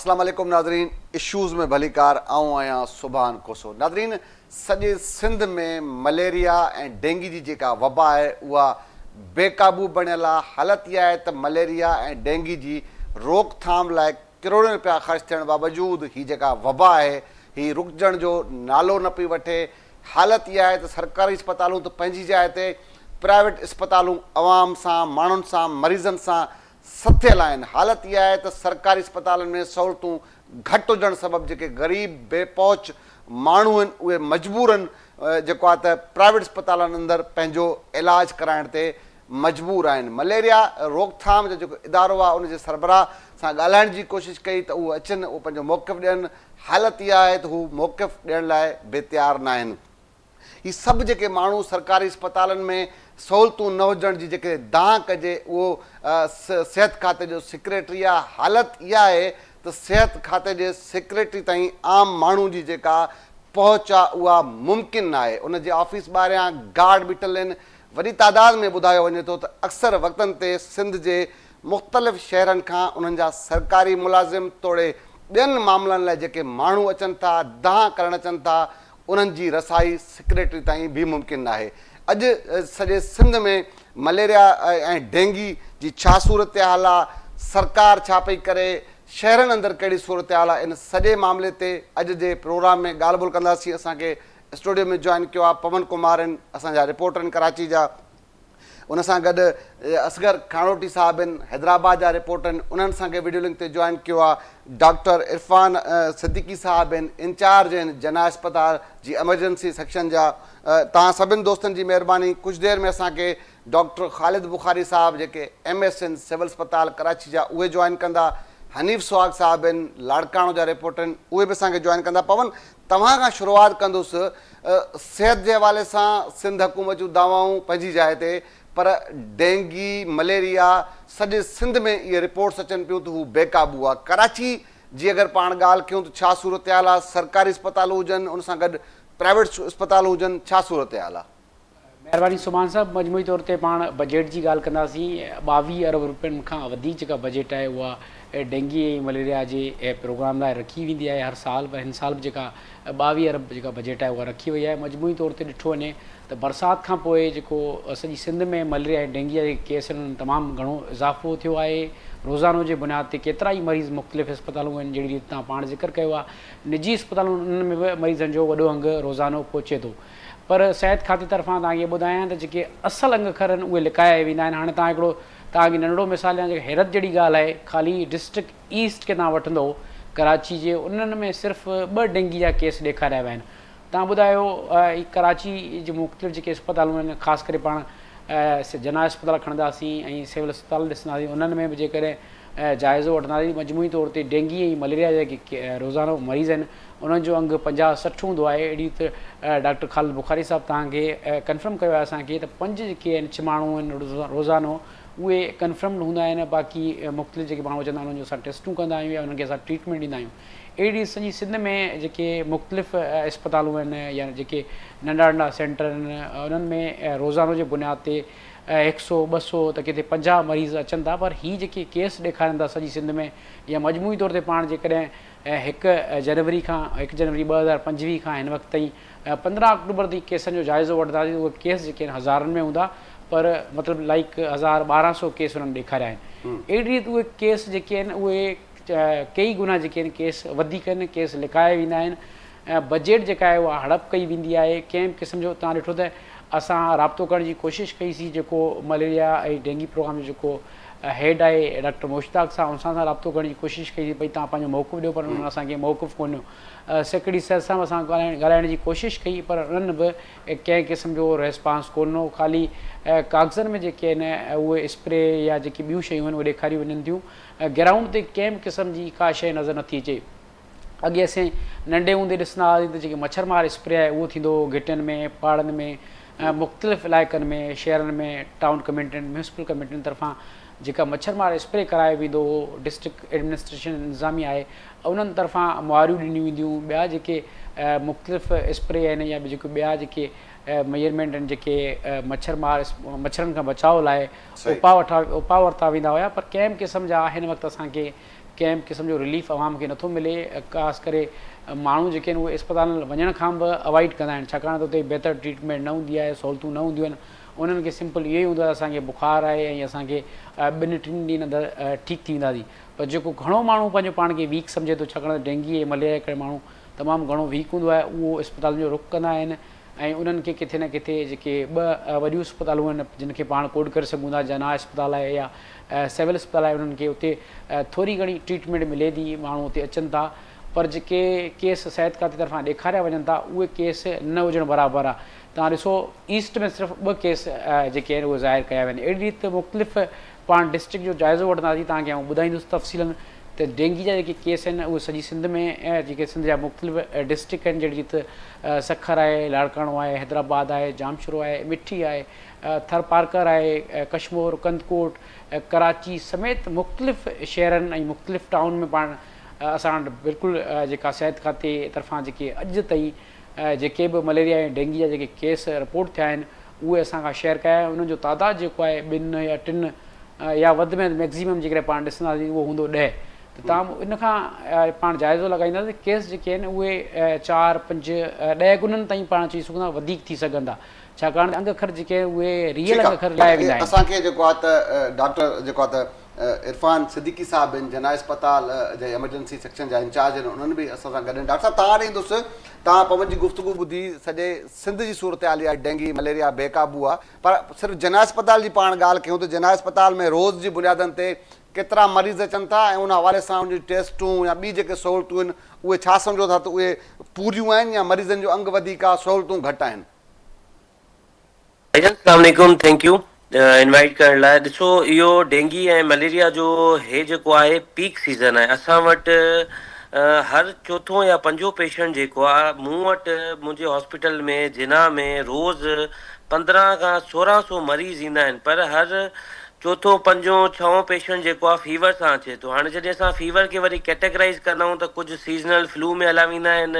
اسلام عليڪم ناظرين اشوز ۾ ڀليڪار آئون آهيان سبحان کوسو ناظرين سڄي سنڌ ۾ مليريا ۽ ڊينگي جي جيڪا وبا آهي اها بي قابو بڻيل آهي حالت اها آهي ته مليريا ۽ ڊينگي جي روڪٿام لاء ڪروڙين رپيا خرچ ٿيڻ باوجود هي جيڪا وبا آهي هي رڪجڻ جو نالو نه پئي وٺي حالت اها آهي ته سرڪاري اسپتالون ته پنهنجي جاء تي پرائيويٽ اسپتالون عوام سان ماڻهن سان مريضن سان سٿيل آهن، حالت اها آهي ته سرڪاري اسپتالن ۾ سهولتون گهٽ هجڻ سبب جيڪي غريب بي پهچ ماڻهو آهن اهي مجبورن جيڪو آهي ته پرائيويٽ اسپتالن اندر پنهنجو علاج ڪرائڻ تي مجبور آهن. مليريا روڪٿام جو جيڪو ادارو آهي ان جي سربراهه سان ڳالهائڻ جي ڪوشش ڪئي ته اهو اچن اهو پنهنجو موقف ڏين، حالت اها آهي ته هو موقف ڏيڻ لاء به تيار ناهن. هي سڀ جيڪي ماڻهو سرڪاري اسپتالن ۾ سهولتون نه هجڻ جي جيڪي دانهن ڪجي اهو صحت کاتي جو سيڪريٽري آ حالت اها آهي ته صحت کاتي جي سيڪريٽري تائين عام ماڻهو جي جيڪا پهچ آ اها ممڪن ناهي ان جي آفيس ٻاهريان گارڊ بيٺل آهن وڏي تعداد ۾ ٻڌايو وڃي ٿو ته اڪثر وقتن تي سنڌ جي مختلف شهرن کان انهن جا سرڪاري ملازم توڙي ٻين معاملن لاء جيڪي ماڻهو اچن ٿا دانهن ڪرڻ اچن ٿا انهن جي رسائي سيڪريٽري تائين به ممڪن ناهي. اڄ سڄي سنڌ ۾ مليريا ۽ ڊينگي جي ڇا صورتحال آ، سرڪار ڇا پئي ڪري، شهرن اندر ڪهڙي صورتحال آ، ان سڄي معاملي تي اڄ جي پروگرام ۾ ڳالهه ٻولهه ڪنداسين. اسان کي اسٽوڊيو ۾ جوائن ڪيو آ پون ڪمار آهن اسان جا رپورٽر آهن ڪراچي جا. ان سان گڏ اصغر کاڻوٽي صاحب آهن حيدرآباد جا رپورٽر آهن انهن اسان کي وڊيو لنڪ تي جوائن ڪيو آهي ڊاڪٽر عرفان صديقي صاحب آهن انچارج آهن جناح اسپتال جي ايمرجنسي سيڪشن جا توهان سڀن دوستن جي مهرباني ڪجهه دير ۾ اسان کي ڊاڪٽر خالد بخاري صاحب جيڪي ايم ايس آهن سول اسپتال ڪراچي جا اهي جوائن ڪندا حنيف سهاڳ صاحب آهن لاڙڪاڻو جا رپورٽر آهن اهي به اسان کي جوائن ڪندا پون توهان کان شروعات ڪندس، صحت جي حوالي سان سنڌ حڪومت جون دعوائون پنهنجي جاء تي پر ڊينگي، مليريا سڄي سنڌ ۾ اهي رپورٽس اچن پيون ته هو بي قابو آهي، ڪراچي جي اگر پاڻ ڳالهه ڪيون ته ڇا صورتحال آهي، سرڪاري اسپتالون هجن ان سان گڏ پرائيويٽ اسپتالون هجن ڇا صورتحال آهي؟ مهرباني سبحان صاحب مجموعي طور تي پاڻ بجيٽ جي ڳالهه ڪنداسين 22 ارب روپين کان وڌيڪ جيڪا بجيٽ آهي اها ڊينگي ۽ مليريا جي پروگرام لاء رکي ويندي آهي هر سال پر هن سال به جيڪا 22 ارب جيڪا بجيٽ آهي اها رکي وئي آهي مجموعي طور تي ڏٺو وڃي ته برسات کان پوء جيڪو سڄي سنڌ ۾ مليريا ۽ ڊينگي جا جيڪي ڪيس آهن انهن تمام گهڻو اضافو ٿيو آهي روزانو جي بنياد تي ڪيترا ئي مريض مختلف اسپتالون آهن جهڙي ريت توهان پاڻ ذڪر ڪيو آهي نجي اسپتالون انهن ۾ به مريضن جو وڏو انگ روزانو پهچي ٿو پر صحت کاتي طرفان توهان کي ٻڌايان ته جيڪي اصل انگ اکر آهن اهي لڪايا ويندا آهن هاڻي توهان هڪڙو توهان کي ننڍڙو مثال ڏيان جيڪا حيرت جهڙي ڳالهه آهي خالي ڊسٽرڪٽ ايسٽ کي توهان وٺندو ڪراچي جي انهن ۾ صرف ٻه ڊينگي جا ڪيس ڏيکاريا ويا آهن توهان ٻڌايو هي ڪراچي جي مختلف جيڪي اسپتالون آهن خاص ڪري پاڻ جناح اسپتال کڻنداسين ۽ سول اسپتال ڏسنداسين انهن ۾ به جيڪڏهن جائزو وٺنداسين مجموعي طور تي ڊينگي ۽ مليريا جا جيڪي روزانو مريض آهن انهن جو انگ 50 60 هوندو آهي اهڙي ريت ڊاڪٽر خالد بخاري صاحب توهان کي ڪنفرم ڪيو آهي اسان کي ته پنج جيڪي آهن ڇهه ماڻهو آهن روزانو اهي ڪنفرمڊ هوندا آهن باقي مختلف جيڪي ماڻهو اچندا آهن انهن جو اسان ٽيسٽون ڪندا آهيون يا انهن کي اسان ٽريٽمينٽ ڏيندا آهيون اهڙي ريت سڄي سنڌ ۾ جيڪي مختلف اسپتالون آهن يا جيڪي ننڍا ننڍا سينٽر آهن انهن ۾ روزانو جي بنياد تي هڪ سو ٻه سو ته ڪٿي 50 مريض اچن ٿا پر هي جيڪي ڪيس ڏيکارين ٿا سڄي سنڌ ۾ يا مجموعي طور تي پاڻ جيڪڏهن هڪ جنوري کان هڪ جنوري 2025 کان هن وقت تائين 15 آڪٽوبر تائين ڪيسن جو جائزو وٺنداسين ته اهي ڪيس جيڪي آهن هزارن ۾ هوندا پر مطلب لائيڪ هزار 1200 ڪيس انهن ڏيکاريا آهن اهڙي ريت اهي ڪيس جيڪي آهن اهي ڪيئي گنا جيڪي آهن ڪيس وڌيڪ آهن ڪيس لڪايا ويندا آهن ۽ بجيٽ جيڪا آهي اها هڙپ ڪئي ويندي آهي ڪنهن به قسم جو توهان ڏٺو ته اسان رابطو ڪرڻ جي ڪوشش ڪئي سين جيڪو مليريا ۽ ڊينگي پروگرام جو جيڪو هيڊ آهي ڊاڪٽر مشتاق صاحب ان سان اسان رابطو ڪرڻ جي ڪوشش ڪئي سين ڀئي توهان پنهنجو موقف ڏيو پر انهن اسان کي موقف ڪونه ڏنو سيڪريٽري صحت سان به اسان ڳالهائڻ جي ڪوشش ڪئي پر انهن به ڪنهن قسم جو ريسپانس ڪونه ڏنو خالي ڪاغذن ۾ جيڪي آهن اهي اسپري يا جيڪي ٻيون شيون آهن اهي ڏيکاريون وڃن ٿيون گرائونڊ تي ڪنهن به قسم جي ڪا شيء نظر نٿي اچي. اڳي اسين ننڍي هوندي ڏسندا هئاسين ته جيڪي مڇر مار اسپري آهي اهو ٿيندو هو گهٽين ۾ پاڙن ۾ ۽ مختلف علائقن ۾ شهرن ۾ ٽائون ڪميٽين ميونسپل ڪميٽين طرفان جيڪا مڇر مار اسپري ڪرايو ويندو هو ڊسٽرڪٽ ايڊمنسٽريشن انتظاميه آهي انهن طرفان معاريون ڏنيون وينديون ٻيا جيڪي مختلف اسپري آهن يا جيڪي ٻيا جيڪي ميجرمينٽ آهن جيڪي مڇر مار مڇرن کان بچاء لاء اپاء وٺا اپاء ورتا ويندا هيا پر ڪنهن به قسم جا هن وقت اسان کي ڪنهن به قسم جو رليف عوام کي نٿو ملي خاص ڪري ماڻهو جيڪي آهن اهي اسپتالن وڃڻ کان به اوائڊ ڪندا آهن ڇاڪاڻ ته اتي بهتر ٽريٽمينٽ نه هوندي آهي سهولتون نه هونديون آهن انهن کي سمپل اهو ئي هوندو آهي ته اسان کي بخار آهي ۽ اسان کي ٻن ٽن ڏينهن اندر ٺيڪ ٿي وينداسين پر جيڪو گهڻو ماڻهو پنهنجو پاڻ کي ويڪ سمجهي ٿو ڇاڪاڻ ته ڊينگي ۽ مليريا جي ڪري ماڻهو تمام گهڻو ويڪ هوندو آهي اهو اسپتالن جو رخ ڪندا آهن ۽ انهن کي ڪٿي نه ڪٿي جيڪي ٻه وڏيون اسپتالون آهن جن کي پاڻ ڪوڊ ڪري سگهون ٿا جناح اسپتال آهي يا سول اسپتال آهي انهن کي اتي ٿوري گهڻي ٽريٽمينٽ ملي ٿي ماڻهو اتي اچن ٿا پر جيڪي ڪيس صحت کاتي طرفان ڏيکاريا وڃن ٿا اهي ڪيس نه هجڻ برابر آهي توهان ڏسو ايسٽ ۾ صرف ٻه ڪيس جيڪي آهن اهي ظاهر ڪيا ويا آهن اهڙي ريت مختلف پاڻ ڊسٽرڪٽ جو جائزو وٺنداسين توهان کي آئون ٻڌائيندس تفصيلن ته ڊينگي جا جيڪي ڪيس آهن اهي سڄي سنڌ ۾ جيڪي سنڌ جا مختلف ڊسٽرڪٽ آهن جهڙي ريت سکر آهي لاڙڪاڻو آهي حيدرآباد آهي ڄامشورو آهي مٺي آهي ٿرپارڪر آهي ڪشمور ڪنڌڪوٽ ڪراچي سميت مختلف شهرن ۽ مختلف ٽائون ۾ پاڻ اسان وٽ بلڪل جيڪا صحت کاتي طرفان جيڪي اڄ تائين جيڪي به مليريا ۽ ڊينگي جا جيڪي ڪيس رپورٽ ٿيا آهن اهي اسان کان شيئر ڪيا آهن انهن جو تعداد جيڪو آهي ٻن يا ٽن يا وڌ ۾ وڌ ميڪزيمم جيڪڏهن پاڻ ڏسنداسين اهو هوندو ڏهه ته تان ان کان پاڻ جائزو لڳائينداسين ڪيس جيڪي آهن اهي چار پنج ڏهه گنن تائين پاڻ چئي سگهون ٿا وڌيڪ ٿي سگهن ٿا ڇاڪاڻ ته انگ اکر جيڪي آهن اهي ريئل ٺيڪ انگ اکر لايا آهي ويندا آهن. اسان کي جيڪو آهي ته ڊاڪٽر جيڪو آهي ته عرفان صديقي صاحب آهن جناح اسپتال جي ايمرجنسي سيڪشن جا انچارج آهن انهن به اسان سان گڏ آهن ڊاڪٽر صاحب توهان ڏي ايندس توهان پون جي گفتگو ٻڌي سڄي سنڌ جي صورتحال اها ڊينگي مليريا بي قابو آهي پر صرف جناح اسپتال جي پاڻ ڳالهه ڪيون ته جناح اسپتال ۾ روز جي بنيادن تي ڪيترا مريض اچن ٿا ۽ ان حوالي سان ان جون ٽيسٽون يا ٻي جيڪي سهولتون آهن اهي ڇا سمجهو ٿا ته اهي پوريون آهن يا مريضن جو انگ وڌيڪ آهي سهولتون گهٽ آهن. ڀائيجان اسلام عليڪم thank you invite ڪرڻ لاء ڏسو اهو ڊينگي ۽ مليريا جو هي جيڪو آهي پيڪ سيزن آهي اسان وٽ هر چوٿون يا پنجون پيشنٽ جيڪو آهي مون وٽ منهنجي هاسپيٽل ۾ جناح ۾ روز 15 کان 16 سو مريض ايندا آهن پر هر چوٿون پنجون ڇهون پيشنٽ جيڪو آهي فيور سان اچي ٿو هاڻي جڏهن اسان فيور کي وري ڪيٽيگرائز ڪندا آهيون ته ڪجهه سيزنل فلو ۾ هليا ويندا آهن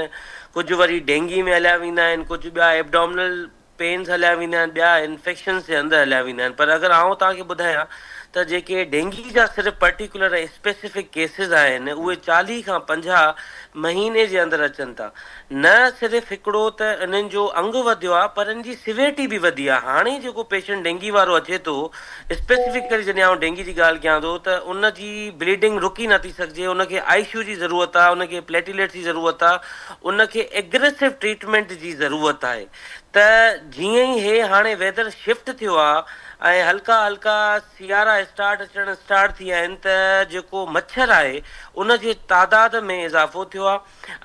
ڪجهه وري ڊينگي ۾ هليا ويندا آهن ڪجهه ٻيا ايبڊومنل پينز هليا ويندا آهن ٻيا انفيڪشنز جي اندر هليا ويندا آهن پر اگر آئون توهان کي ٻڌايان ته جيڪي ڊينگي جا صرف پرٽيڪولر ۽ اسپيسفڪ ڪيسز آهن اهي 40 کان 50 مهيني جي اندر اچن ٿا نه صرف هڪڙو ته انهن جو انگ وڌيو آهي پر ان جي سيويرٽي به وڌي آهي هاڻي جيڪو پيشنٽ ڊينگي وارو اچي ٿو اسپيسفڪلي جڏهن آئون ڊينگي جي ڳالهه ڪيان ٿو ته ان جي بليڊنگ رڪي نٿي سگهجي ان کي آء سي يو جي ضرورت آهي ان کي پليٽيليٽس جي ضرورت آهي ان کي ايگريسو ٽريٽمينٽ جي ضرورت آهي ته جيئن ئي هي هاڻي ويدر شفٽ ٿيو آ ۽ هلڪا هلڪا سيارا اسٽارٽ اچڻ اسٽارٽ ٿي آهن ته جيڪو مڇر آهي ان جي تعداد ۾ اضافو ٿيو آ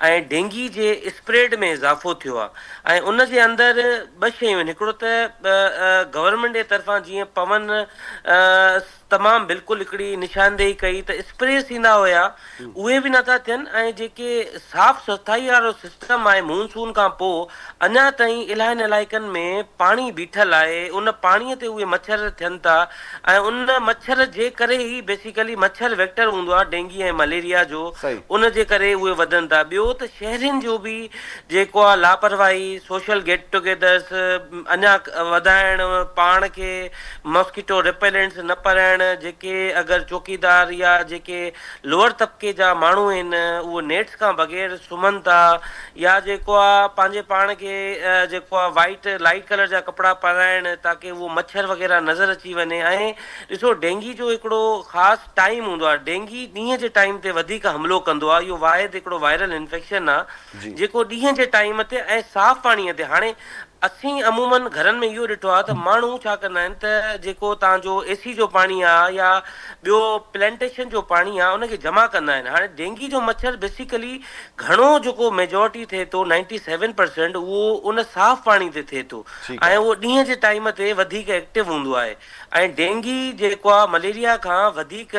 ۽ ڊينگي جي اسپريڊ ۾ اضافو ٿيو آ ۽ ان جي اندر ٻه شيون آهن هڪڙو ته گورنمينٽ جي طرفان جيئن پون تمام بلڪل هڪڙي نشاندهي ڪئي ته اسپريز ٿيندا هيا اهي به نٿا ٿين ۽ جيڪي صاف سٿائي وارو سسٽم آهي مون سون کان پو اڃا تائين الاهين علائقن ۾ پاڻي بيٺل آهي ان پاڻي تي اهي مڇر ٿين ٿا ۽ ان مڇر جي ڪري ئي بيسيڪلي مڇر ويڪٽر هوندو آهي ڊينگي ۽ مليريا جو ان جي ڪري اهي وڌن ٿا ٻيو ته شهرين جو به جيڪو آ لاپرواهي سوشل گيٽ ٽوگيدرس اڃا وڌائڻ پاڻ کي ماسڪيٽو ريپيلنٽس نه پرائڻ جيڪي اگر چوڪيدار يا جيڪي لوئر طبقي جا ماڻهو آهن اهي نيٽس کان بغير سمهن ٿا يا جيڪو آ پنهنجي پاڻ کي جيڪو آ وائيٽ لائيٽ ڪلر جا ڪپڙا پرائڻ تاڪي اهو مڇر وغيره نظر اچي وڃي ۽ ڏسو ڊينگي جو هڪڙو خاص ٽائيم هوندو آ ڊينگي ڏينهن جي ٽائيم تي وڌيڪ حملو ڪندو آ اهو واحد هڪڙو وائرل انفيڪشن آ جيڪو ڏينهن جي ٽائيم تي ۽ صاف پاڻي تي هاڻي اسين عمومن گهرن ۾ اهو ڏٺو آ ته ماڻهو ڇا ڪندا آهن ته جيڪو توهان جو اي سي جو پاڻي آ يا ٻيو پلانٽيشن جو پاڻي آ ان کي جمع ڪندا آهن هاڻي ڊينگي جو مڇر بيسيڪلي گهڻو جيڪو ميجارٽي ٿئي ٿو نائنٽي سيون پرسينٽ اهو ان صاف پاڻي تي ٿئي ٿو ۽ اهو ڏينهن جي ٽائيم تي وڌيڪ ايڪٽو هوندو آهي ۽ ڊينگي جيڪو آ مليريا کان وڌيڪ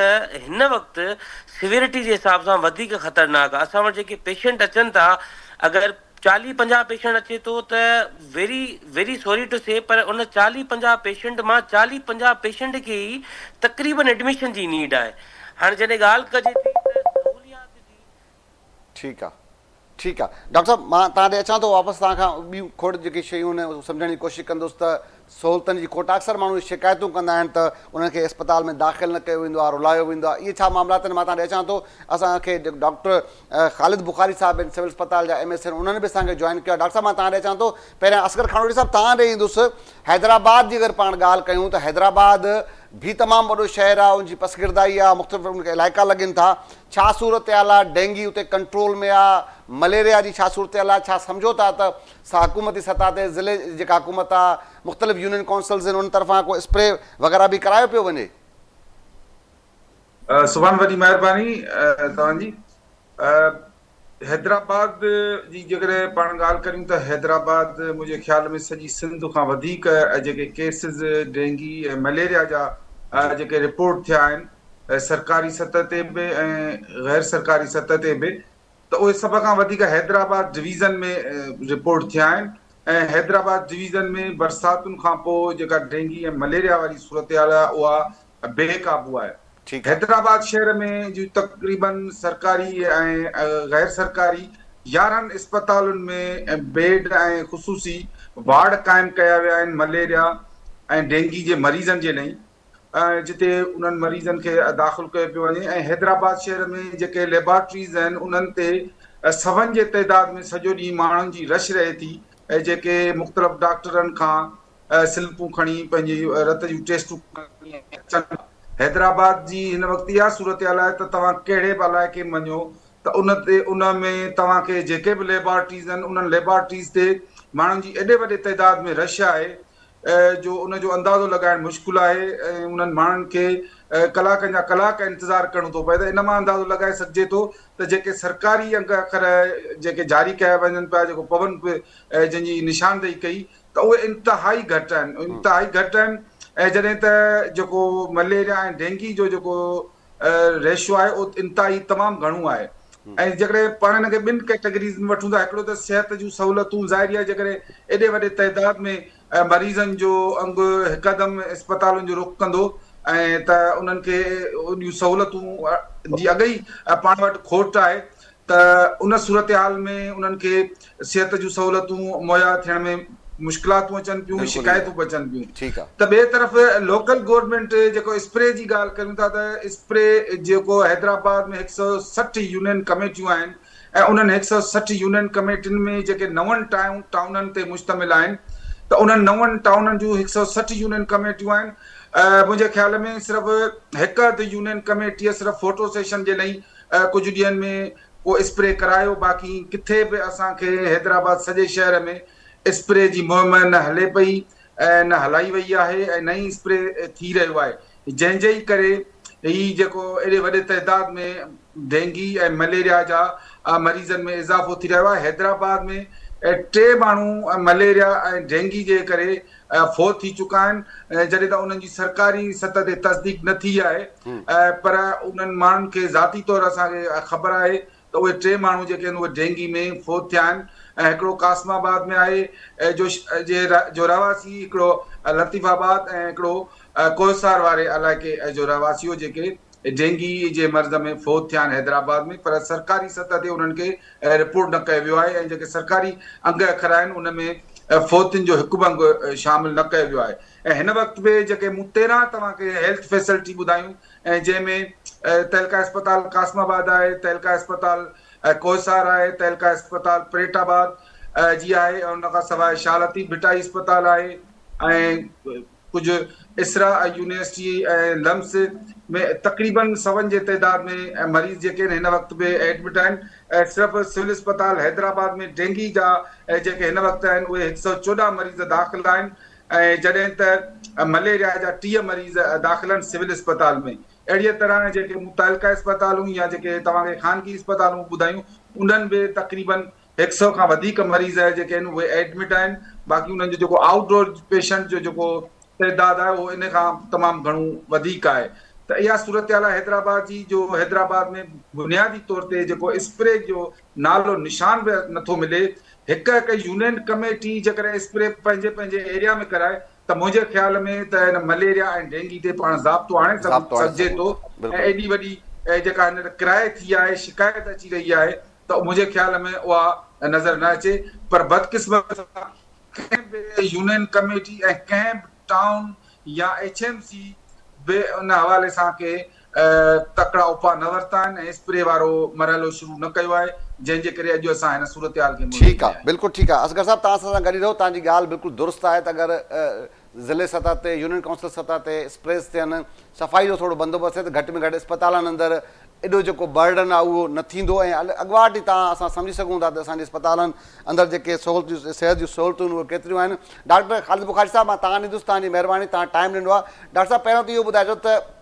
هن وقت سيويرٽي جي حساب سان وڌيڪ خطرناڪ آ اسان وٽ جيڪي پيشنٽ اچن ٿا اگر چاليهه پنجاهه پيشنٽ اچي ٿو ته very very sorry to say پر ان چاليهه پنجاهه پيشنٽ مان چاليهه پنجاهه پيشنٽ کي ئي تقريبن ايڊميشن جي نيڊ آهي هاڻي جڏهن ڳالهه ڪجي ٿي ته سهوليات جي ٺيڪ آ ٺيڪ آ ڊاڪٽر صاحب مان توهان ڏي اچان ٿو واپس توهان کان ٻيون کوڙ جيڪي شيون آهن سمجهڻ جي ڪوشش ڪندس ته سهولتن جي کوٽ آهي، اڪثر ماڻهو شڪايتون ڪندا آهن ته انهن کي اسپتال ۾ داخل نه ڪيو ويندو آهي، رلايو ويندو آهي، اهي ڇا معاملات آهن مان توهان ڏي اچان ٿو، اسان کي ڊاڪٽر خالد بخاري صاحب آهن سول اسپتال جا ايم ايس آهن انهن به اسان کي جوائن ڪيو آهي، ڊاڪٽر صاحب مان توهان ڏي اچان ٿو، پهريان اصغر خانوڙي صاحب توهان ڏي ايندس، حيدرآباد جي اگر پاڻ ڳالهه ڪيون ته حيدرآباد به تمام وڏو شهر آهي ان جي پسگردائي آهي مختلف ان کي علائقا لڳن ٿا ڇا صورتحال آهي ڊينگي اتي ڪنٽرول ۾ آهي مليريا جي ڇا صورتحال آهي ڇا سمجهو ٿا ته سا حڪومتي سطح تي ضلعي جي جيڪا حڪومت آهي مختلف يونين ڪائونسلز آهن انهن طرفان ڪو اسپري وغيره به ڪرايو پيو وڃي. سبحان وڏي مهرباني توهان جي. حيدرآباد جي جيڪڏهن پاڻ ڳالهه ڪريون ته حيدرآباد منهنجي خيال ۾ سڄي سنڌ کان وڌيڪ جيڪي ڪيسز ڊينگي ۽ مليريا جا جيڪي رپورٽ ٿيا آهن سرڪاري سطح تي به ۽ غير سرڪاري سطح تي به ته اهي سڀ کان وڌيڪ حيدرآباد ڊويزن ۾ رپورٽ ٿيا آهن ۽ حيدرآباد ڊويزن ۾ برساتن کان پوء جيڪا ڊينگي ۽ مليريا واري صورتحال آهي اها بي قابو آهي. ٺيڪ آ. حيدرآباد شهر ۾ جون تقريبن سرڪاري ۽ غير سرڪاري 11 اسپتالن ۾ بيڊ ۽ خصوصي وارڊ قائم ڪيا ويا آهن مليريا ۽ ڊينگي جي مريضن جي لئي جتي انهن مريضن کي داخل ڪيو پيو وڃي ۽ حيدرآباد شهر ۾ جيڪي ليبارٽريز آهن انهن تي سون جي تعداد ۾ سڄو ڏينهن ماڻهن جي رش رهي ٿي جيڪي مختلف ڊاڪٽرن کان سلپون کڻي پنهنجي رت جون ٽيسٽون ڪرائي اچن ٿا. حيدرآباد جي هن وقت اها صورتحال آهي ته توهان ڪهڙي به علائقي ۾ وڃو ته ان تي ان ۾ توهان کي جيڪي به ليبارٽريز آهن انهن ليبارٽريز تي ماڻهن جي ايڏي وڏي تعداد ۾ رش آهي جو ان جو اندازو لڳائڻ مشڪل آهي ۽ انهن ماڻهن کي ڪلاڪن جا ڪلاڪ انتظار ڪرڻو ٿو پئي ته ان مان اندازو لڳائي سگهجي ٿو ته جيڪي سرڪاري انگ اکر جيڪي جاري ڪيا وڃن پيا جيڪو پون به جنهن جي نشاندهي ڪئي ته اهي انتهائي گهٽ آهن انتهائي گهٽ آهن ۽ جڏهن ته جيڪو مليريا ۽ ڊينگي جو جيڪو ريشو آهي اهو انتهائي تمام گهڻو آهي ۽ جيڪڏهن پاڻ هن کي ٻن ڪيٽيگريز ۾ وٺون ٿا هڪڙو ته صحت جون سهولتون ظاهري آهي جيڪڏهن ايڏي وڏي تعداد ۾ مريضن جو انگ هڪدم اسپتالن جو رخ ڪندو ۽ ته انهن کي ايڏيون سهولتون جي اڳ ئي پاڻ وٽ کوٽ آهي ته ان صورتحال ۾ انهن کي صحت جون سهولتون مهيا ٿيڻ ۾ مشڪلاتون اچن پيون شڪايتون به اچن پيون ته ٻئي طرف لوڪل گورنمينٽ جيڪو اسپري جي ڳالهه ڪريون ٿا ته اسپري جيڪو حيدرآباد ۾ هڪ سئو 60 يونين ڪميٽيون آهن ۽ انهن هڪ سئو 60 يونين ڪميٽين ۾ جيڪي نون ٽائونن تي مشتمل آهن ته انهن نون ٽائونن جون هڪ سئو 60 يونين ڪميٽيون آهن منهنجي خيال ۾ صرف هڪ اڌ يونين ڪميٽيء صرف فوٽو سيشن جي لئي ڪجهه ڏينهن ۾ ڪو اسپري ڪرايو باقي ڪٿي به اسان کي حيدرآباد سڄي شهر ۾ اسپري جي مهم نه هلي پئي ۽ نه هلائي وئي آهي ۽ نه ئي اسپري ٿي رهيو آهي جنهن جي ئي ڪري هي جيڪو ايڏي وڏي تعداد ۾ ڊينگي ۽ مليريا جا مريضن ۾ اضافو ٿي رهيو آهي حيدرآباد ۾ ٽي ماڻهو مليريا ۽ ڊينگي جي ڪري فوت ٿي چڪا آهن جڏهن ته انهن جي سرڪاري سطح تي تصديق نه ٿي آهي پر انهن ماڻهن کي ذاتي طور اسان کي خبر آهي ته اهي ٽي ماڻهو جيڪي آهن اهي ڊينگي ۾ فوت ٿيا آهن ۽ هڪڙو قاسم آباد ۾ آهي جو جو رهواسي هڪڙو لطيف آباد ۽ هڪڙو ڪوهسار واري علائقي جو رهواسي هو جيڪي ڊينگي جي مرض ۾ فوت ٿيا آهن حيدرآباد ۾ پر سرڪاري سطح تي انهن کي رپورٽ نه ڪيو ويو آهي ۽ جيڪي سرڪاري انگ اکر آهن ان ۾ فوتين جو هڪ به انگ شامل نه ڪيو ويو آهي ۽ هن وقت به جيڪي مون 13 توهان کي هيلٿ فيسلٽي ٻڌايون ۽ جنهن ۾ تعلقه اسپتال قاسم آباد آهي تعلقه اسپتال ڪوهسار آهي تعلقه اسپتال پريٽ آباد جي آهي ۽ ان کان سواء شاهه لطيف ڀٽائي اسپتال آهي ۽ ڪجهه اسرا يونيورسٽي ۽ لمس ۾ تقريبن سون جي تعداد ۾ مريض جيڪي آهن هن وقت به ايڊمٽ آهن ۽ صرف سول اسپتال حيدرآباد ۾ ڊينگي جا جيڪي هن وقت آهن اهي 114 مريض داخل آهن ۽ جڏهن ته مليريا جا 30 مريض داخل آهن سول اسپتال ۾ اهڙيء طرح جيڪي متعلقه اسپتالون يا جيڪي توهان کي خانگي اسپتالون ٻڌايون انهن به تقريبن هڪ سئو کان وڌيڪ مريض جيڪي آهن اهي ايڊمٽ آهن باقي انهن جو جيڪو آئوٽ ڊور پيشنٽ جو جيڪو تعداد آهي اهو ان کان تمام گهڻو وڌيڪ آهي ته اها صورتحال آهي حيدرآباد جي جو حيدرآباد ۾ بنيادي طور تي جيڪو اسپري جو نالو نشان به نٿو ملي هڪ هڪ يونين ڪميٽي جيڪڏهن اسپري پنهنجي پنهنجي ايريا ۾ ڪرائي ته منهنجي خيال ۾ ته هن مليريا ۽ ڊينگي تي پاڻ ضابطو آڻي سگهجي ٿو ۽ ايڏي وڏي جيڪا هينئر ڪرائي ٿي آهي شڪايت اچي رهي آهي ته منهنجي خيال ۾ اها نظر نه اچي پر بدقسمتي سان ڪنهن به يونين ڪميٽي ۽ ڪنهن به ٽائون يا ايڇ ايم سي به ان حوالي سان ڪي تڪڙا اپاء نه ورتا آهن ۽ اسپري وارو مرحلو شروع نه ڪيو آهي جنهن جي ڪري اڄ اسان هن صورتحال کي منهن ڏئي ٺيڪ آ رهيا آهيون. بلڪل ٺيڪ آ اصغر صاحب توهان اسان سان گڏ ئي رهو توهان جي ڳالهه بلڪل درست آهي ته اگر ضلعي سطح تي يونين ڪائونسل سطح تي اسپريز ٿين صفائي جو ٿورو بندوبست ٿئي ته گهٽ ۾ گهٽ اسپتالن اندر ايڏو جيڪو برڊن آهي اهو نه ٿيندو ۽ اڳواٽ ئي تان اسان سمجهي سگهون ٿا ته اسان جي اسپتالن اندر جيڪي سهولتون صحت جون سهولتون آهن اهي ڪيتريون آهن ڊاڪٽر خالد بخاري صاحب مان تان ڏيندس تان جي مهرباني تان ٽائيم ڏنو آهي ڊاڪٽر صاحب پهريون ته اهو ٻڌائجو ته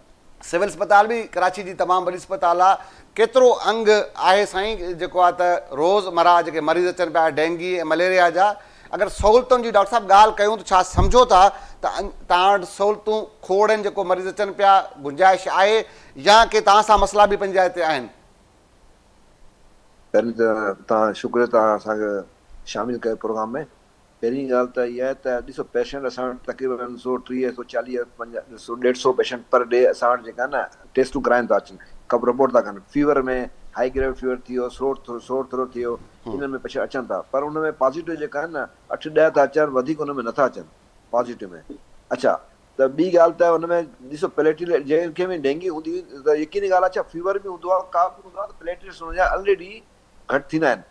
سول اسپتال به ڪراچي جي تمام وڏي اسپتال آهي ڪيترو انگ آهي سائين جيڪو آهي ته روز مره جيڪي مريض اچن پيا ڊينگي ۽ مليريا جا اگر سهولتن جي ڊاڪٽر صاحب ڳالهه ڪيون ته ڇا سمجهو ٿا ته توهان وٽ سهولتون کوڙ آهن جيڪو مريض اچن پيا گنجائش آهي يا ڪي توهان سان مسئلا به پنهنجي جاء تي آهن؟ پهرين ته توهان شڪريو توهان اسان کي شامل ڪيو پروگرام ۾ پهرين ڳالهه ته اها آهي ته ڏسو پيشنٽ اسان وٽ تقريبن 130 140 50 سو ڏيڍ سو پيشنٽ پر ڊي اسان وٽ جيڪا آهن نه ٽيسٽون ڪرائين ٿا اچن ڪب رپورٽ ٿا ڪن فيور ۾ هائي گريڊ فيور ٿي ويو سور سور ٿروٽ ٿي ويو انهن ۾ پيشنٽ اچن ٿا پر ان ۾ پازيٽو جيڪا آهن نه اٺ ڏهه ٿا اچن وڌيڪ ان ۾ نٿا اچن پازيٽو ۾ اڇا ته ٻي ڳالهه ته ان ۾ ڏسو پليٽليٽ جنهن کي به ڊينگي هوندي ته يقيني ڳالهه آهي اڇا فيور به هوندو آهي ڪا به هوندو آهي ته پليٽليٽس ان جا الريڊي گهٽ ٿيندا آهن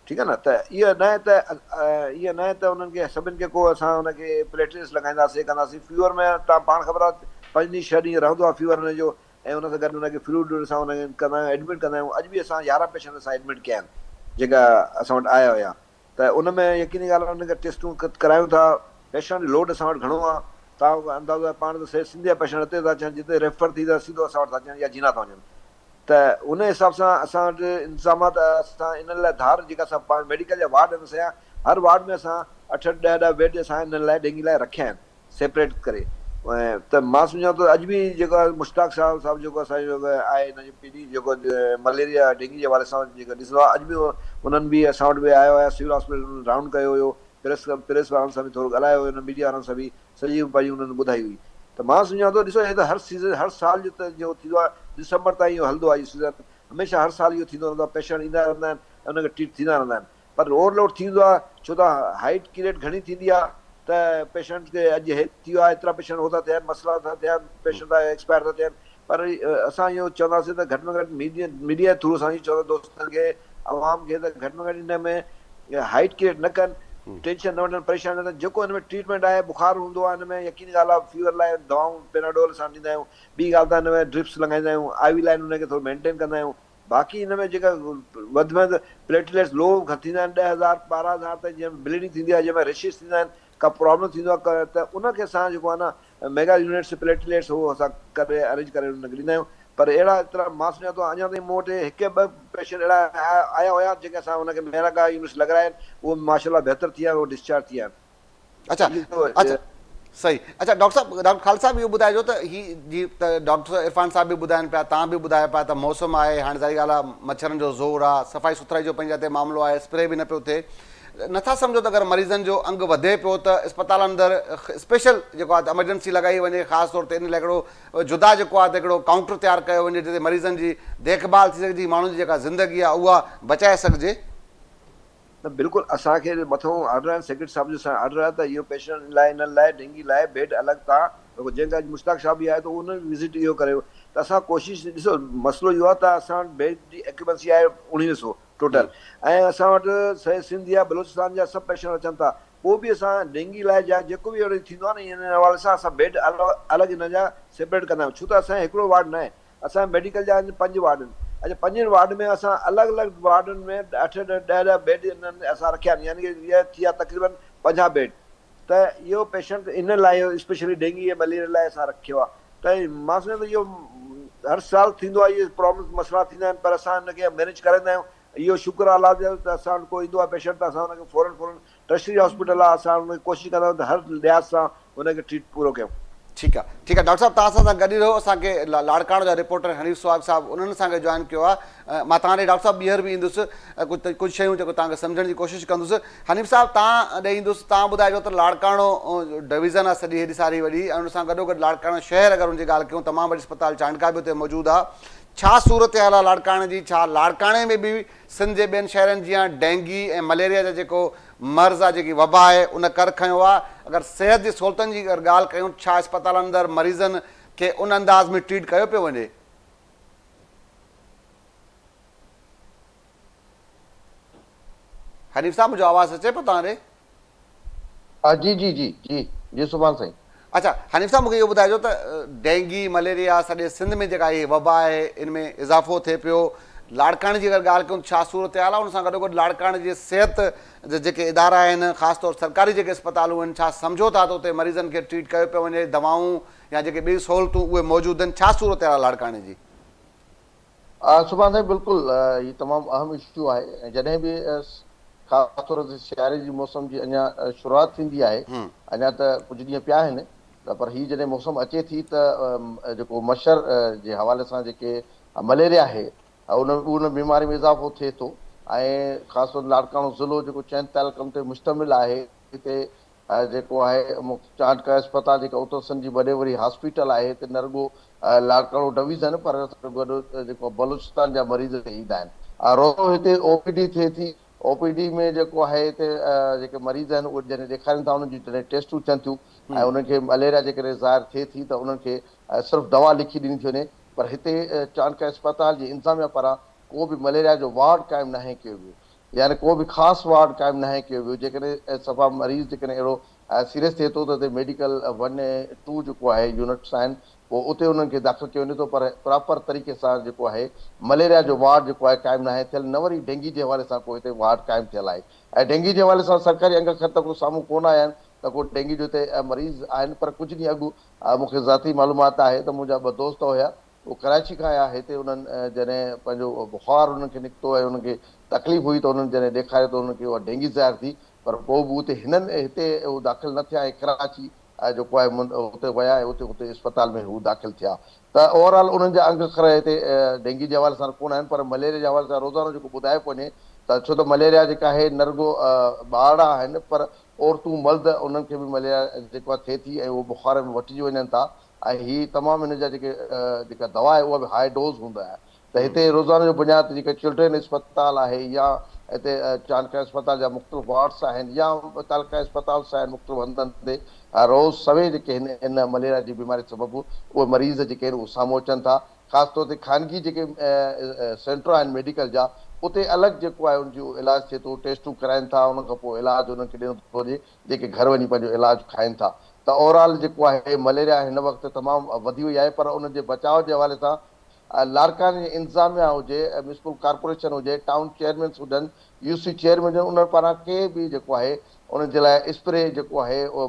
ٺيڪ آهي نه ته اهو نه آهي ته اهو نه آهي ته انهن کي سڀن کي ڪو اسان ان کي پليٽليٽس لڳائينداسين ڪنداسين فيور ۾ تان پاڻ خبر آهي پنج ڏينهن ڇهه ڏينهن رهندو آهي فيور ان جو ۽ ان سان گڏ ان کي فلوئڊ سان ان کي ڪندا آهيون ايڊمٽ ڪندا آهيون اڄ به اسان 11 پيشنٽ اسان ايڊمٽ ڪيا آهن جيڪا اسان وٽ آيا هيا ته ان ۾ يقيني ڳالهه آهي انهن کي ٽيسٽون ڪرايون ٿا پيشنٽ لوڊ اسان وٽ گهڻو آهي توهان کي اندازو آهي پاڻ ته سنڌ جا پيشنٽ هتي ٿا اچن جتي ريفر ٿي ٿا سڌو اسان وٽ ٿا اچن يا جينا ٿا وڃن ته ان حساب سان اسان وٽ انتظامات اسان انهن لاء ڌار جيڪا اسان پاڻ ميڊيڪل جا وارڊ آهن اسان جا هر وارڊ ۾ اسان اٺ اٺ ڏهه ڏهه بيڊ اسان انهن لاء ڊينگي لاء رکيا آهن سيپريٽ ڪري ته مان سمجهان ٿو اڄ به جيڪو آهي مشتاق صاحب صاحب جيڪو اسان جو آهي هن جو پي ڊي جيڪو مليريا ڊينگي جي حوالي سان جيڪو ڏسندو آهي اڄ به انهن به اسان وٽ به آيو آهي سول هاسپيٽل انهن رائونڊ ڪيو هيو پريس پريس وارن سان به ٿورو ڳالهايو هيو انهن ميڊيا وارن سان به سڄي پنهنجي انهن ٻڌائي هئي ته مان سمجهان ٿو ڏسو هي ته هر سيزن هر سال جو ته جو ٿيندو آهي ڊسمبر تائين اهو هلندو آهي اهو سيزن هميشه هر سال اهو ٿيندو رهندو آهي پيشنٽ ايندا رهندا آهن ۽ انهن کي ٽريٽ ٿيندا رهندا آهن پر اوور لوڊ ٿي ويندو آهي ڇو ته هائيٽ ڪريٽ گهڻي ٿيندي آهي ته پيشنٽ کي اڄ هي ٿي ويو آهي ايترا پيشنٽ هو ٿا ٿين مسئلا ٿا ٿين پيشنٽ ٿا ايڪسپائر ٿا ٿين پر اسان اهو چونداسين ته گهٽ ۾ گهٽ ميڊيا ميڊيا ٿرو اسان اهو چوندا دوستن کي عوام کي ته گهٽ ۾ گهٽ ان ۾ هائيٽ ڪريٽ نه ڪن ٽينشن نه وٺن پريشان نه ٿين جيڪو ان ۾ ٽريٽمينٽ آهي بخار هوندو آهي ان ۾ يقيني ڳالهه آهي فيور لاء دوائون پيناڊول اسان ڏيندا آهيون ٻي ڳالهه ته ان ۾ ڊرپس لڳائيندا آهيون آء وي لائن ان کي ٿورو مينٽين ڪندا آهيون باقي ان ۾ جيڪا وڌ ۾ وڌ پليٽليٽس لو ٿيندا آهن 10,000 12,000 تائين جنهن ۾ بليڊنگ ٿيندي آهي جنهن ۾ ريشز ٿيندا آهن ڪا پرابلم ٿيندو آهي ته ان کي اسان جيڪو آهي نه ميگا يونٽس پليٽليٽس هو اسان ڪري ارينج ڪري انهن کي ڏيندا آهيون پر اهڙا ايترا مان سمجهان ٿو اڃا تائين مون وٽ هڪ يا ٻه پيشنٽ اهڙا آيا هيا جيڪي اسان ان کي ميگا يونٽس لڳرايا آهن اهو ماشاء الله بهتر ٿي ويا آهن اهو ڊسچارج ٿي ويا آهن. اڇا اڇا صحيح اڇا ڊاڪٽر صاحب ڊاڪٽر خالد صاحب اهو ٻڌائجو ته هي جي ته ڊاڪٽر عرفان صاحب به ٻڌائن پيا تان به ٻڌايو پيا ته موسم آهي هاڻي ظاهري ڳالهه آهي مڇرن جو زور آهي صفائي سٿرائي جو پنهنجي تي معاملو آهي اسپري به نه پيو ٿئي نٿا سمجهو ته اگر مريضن جو انگ وڌي پيو ته اسپتال اندر اسپيشل جيڪو آهي ايمرجنسي لڳائي وڃي خاص طور تي ان لاء هڪڙو جدا جيڪو آهي ته هڪڙو ڪائونٽر تيار ڪيو وڃي جتي مريضن جي ديک ڀال ٿي سگهجي ماڻهن جي جيڪا زندگي آهي اها بچائي سگهجي. نه بلڪل اسان کي مٿئون آرڊر آهن سيڪريٽري صاحب جو اسان کي آرڊر آهي ته اهو پيشنٽ لاء انهن لاء ڊينگي لاء بيڊ الڳ تان رکو جنهن کان اڄ مشتاق صاحب به آيو ته ان به وزٽ اهو ڪريو ته اسان ڪوشش ڏسو مسئلو اهو آهي ته اسان وٽ بيڊ جي اڪيوپنسي آهي 19 سو ٽوٽل ۽ اسان وٽ سڄي سنڌ يا بلوچستان جا سڀ پيشنٽ اچن ٿا پوء به اسان ڊينگي لاء جا جيڪو به اهڙو ٿيندو آهي نه ان حوالي سان اسان بيڊ الڳ انهن جا سيپريٽ ڪندا آهيون ڇو ته اسان جو هڪڙو وارڊ نه آهي اسان جا ميڊيڪل جا آهن پنج وارڊ آهن اڇا پنجن وارڊ ۾ اسان الڳ الڳ وارڊن ۾ اٺ اٺ ڏهه ڏهه بيڊ انهن اسان رکيا آهن يعني ڪي اهي ٿي ويا تقريبن 50 بيڊ ته اهو پيشنٽ ان لاء اسپيشلي ڊينگي ۽ مليريا لاء اسان رکيو آهي ته مان سمجهان ٿو اهو هر سال ٿيندو آهي اهي پرابلمس مسئلا ٿيندا آهن پر اسان ان کي مينيج ڪرائيندا آهيون اهو شڪر آهي الله جو ته اسان وٽ ڪو ايندو آهي پيشنٽ ته اسان ان کي فورن فورن ٽرشري هاسپيٽل آ اسان ان کي ڪوشش ڪندا آهيون ته هر لحاظ سان ان کي ٽريٽ پورو ڪيون. ٺيڪ آ ٺيڪ آ ڊاڪٽر صاحب توهان اسان سان گڏ ئي رهو اسان کي لاڙڪاڻو جا رپورٽر حنيف سهاڳ صاحب انهن اسان کي جوائن ڪيو آ مان توهان ڏي ڊاڪٽر صاحب ٻيهر به ايندس ڪجهه ڪجهه شيون جيڪو توهان کي سمجهڻ جي ڪوشش ڪندس حنيف صاحب توهان ڏي ايندس توهان ٻڌائجو ته لاڙڪاڻو ڊويزن آ سڄي هيڏي ساري وڏي ۽ ان سان گڏو گڏ لاڙڪاڻو شهر اگر ان جي ڳالهه ڪيون تمام وڏي اسپتال چانڊڪا به اتي موجود آ. ڇا صورتحال آهي لاڙڪاڻي جي؟ ڇا لاڙڪاڻي ۾ به سنڌ جي ٻين شهرن جيان ڊينگي ۽ مليريا جا جيڪو مرض آهي جيڪي وبا آهي ان ڪر کنيو آهي؟ اگر صحت جي سهولتن جي اگر ڳالهه ڪيون ڇا اسپتالن اندر مريضن کي ان انداز ۾ ٽريٽ ڪيو پيو وڃي؟ حنيف صاحب منهنجو آواز اچي پيو توهان ڏي؟ ها جي جي جي جي جي سبحان سائين. اڇا حنيف صاحب مونکي اهو ٻڌائجو ته ڊينگي مليريا سڄي سنڌ ۾ جيڪا هي وبا آهي ان ۾ اضافو ٿئي پيو لاڙڪاڻي جي اگر ڳالهه ڪيون ته ڇا صورتحال آهي ان سان گڏوگڏ لاڙڪاڻي جي صحت جا جيڪي ادارا آهن خاص طور سرڪاري جيڪي اسپتالون آهن ڇا سمجهو ٿا ته اتي مريضن کي ٽريٽ ڪيو پيو وڃي دوائون يا جيڪي ٻيون سهولتون اهي موجود آهن ڇا صورتحال آهي لاڙڪاڻي جي؟ سبحان سائين بلڪل هي تمام اهم اشو آهي ۽ جڏهن به خاص طور تي سياري جي موسم جي اڃا شروعات ٿيندي آهي اڃا ته ڪجهه ڏينهن پيا آهن ته پر هي جڏهن موسم اچي ٿي ته جيڪو مڇر جي حوالي سان جيڪي مليريا آهي ان ان بيماري ۾ اضافو ٿئي ٿو ۽ خاص طور لاڙڪاڻو ضلعو جيڪو چئن تعلقن تي مشتمل آهي هتي جيڪو آهي چانڊڪا اسپتال جيڪا اتر سنڌ جي وڏي واري هاسپيٽل آهي هتي نه رڳو لاڙڪاڻو ڊويزن پر گڏ جيڪو بلوچستان جا مريض هتي ايندا آهن روزانو هتي او پي ڊي ٿئي ٿي او پي ڊي ۾ جيڪو آهي هتي جيڪي مريض آهن اهي جڏهن ڏيکارين ٿا انهن جون جڏهن ٽيسٽون ٿين ٿيون ۽ انهن کي مليريا جيڪڏهن ظاهر ٿئي ٿي ته انهن کي صرف دوا لکي ڏني ٿي وڃي پر هتي چانڊڪا اسپتال جي انتظاميا پاران ڪو به مليريا جو وارڊ قائم ناهي ڪيو ويو يعني ڪو به خاص وارڊ قائم ناهي ڪيو ويو، جيڪڏهن صفا مريض جيڪڏهن اهڙو سيريس ٿئي ٿو ته اتي ميڊيڪل ون ۽ ٽو جيڪو آهي يونٽس آهن پوء اتي انهن کي داخل ڪيو وڃي ٿو پر پراپر طريقي سان جيڪو آهي مليريا جو وارڊ جيڪو آهي قائم ناهي ٿيل نه وري ڊينگي جي حوالي سان ڪو هتي وارڊ قائم ٿيل آهي ۽ ڊينگي جي حوالي سان سرڪاري انگ اکر ته ڪو سامهون ڪونه آيا آهن ته ڪو ڊينگي جو هتي مريض آهن پر ڪجهه ڏينهن اڳ مون کي ذاتي معلومات آهي ته منهنجا ٻه دوست هيا هو ڪراچي کان آيا هتي انهن جڏهن پنهنجو بخار انهن کي نڪتو ۽ انهن کي تڪليف هئي ته انهن جڏهن ڏيکاريو ته انهن کي اها ڊينگي ظاهر ٿي پر پوء به اتي هنن هتي هو داخل نه ٿيا ۽ ڪراچي جيڪو آهي اتي ويا ۽ اتي اتي اسپتال ۾ هو داخل ٿيا ته اوور آل انهن جا انگ اکر هتي ڊينگي جي حوالي سان ڪونه آهن پر مليريا جي حوالي سان روزانو جيڪو ٻڌايو پيو وڃي ته ڇو ته مليريا جيڪا آهي نه رڳو ٻارڙا آهن پر عورتون مرد انهن کي به مليريا جيڪو آهي ٿئي ٿي ۽ اهو بخار ۾ وٺجي وڃن ٿا ۽ هي تمام هن جا جيڪي جيڪا دوا آهي اها به هاء ڊوز هوندو آهي ته هتي روزانو جو بنياد تي جيڪا چلڊرين اسپتال آهي يا هتي چانڊڪا اسپتال جا مختلف وارڊس آهن يا تعلقه اسپتالس آهن مختلف هنڌن تي روز سوين جيڪي هن ان مليريا جي بيماري سبب اهي مريض جيڪي آهن اهي سامهون اچن ٿا خاص طور تي خانگي جيڪي سينٽر آهن ميڊيڪل جا اتي الڳ جيڪو آهي ان جو علاج ٿئي ٿو ٽيسٽون ڪرائين ٿا ان کان پوء علاج انهن کي ڏنو ٿو وڃي جيڪي گهر وڃي پنهنجو علاج کائين ٿا ته اوور آل جيڪو آهي مليريا هن وقت تمام وڌي وئي آهي پر ان جي بچاء جي حوالي سان لاڙڪاڻي جي انتظاميا هجي، ميونسپل ڪارپوريشن هجي، ٽائون چيئرمينس هجن، يو سي چيئرمين هجن انهن پاران ڪي به جيڪو آهي انهن جي لاء اسپري جيڪو آهي اهو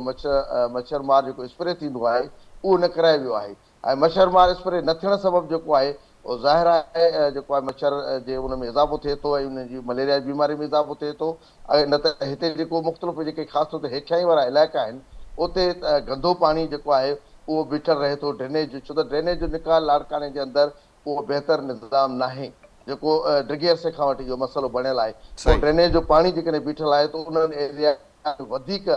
مڇر مار جيڪو اسپري ٿيندو آهي اهو نه ڪرايو ويو آهي. ۽ مڇر مار اسپري نه ٿيڻ سبب جيڪو آهي اهو ظاهر آهي جيڪو آهي مڇر جي ان ۾ اضافو ٿئي ٿو ۽ ان جي مليريا جي بيماري ۾ اضافو ٿئي ٿو ۽ نه ته هتي جيڪو مختلف جيڪي خاص طور تي هيٺيائين وارا علائقا آهن اتي گندو پاڻي جيڪو آهي اهو بيٺل رهي ٿو ڊرينيج ڇو ته ڊرينيج جو نڪال لاڙڪاڻي جي اندر اهو بهتر نظام ناهي جيڪو ڊگهي عرصي کان وٺي اهو مسئلو بڻيل آهي پوء ڊرينيج جو پاڻي جيڪڏهن بيٺل آهي ته انهن ايريا ۾ وڌيڪ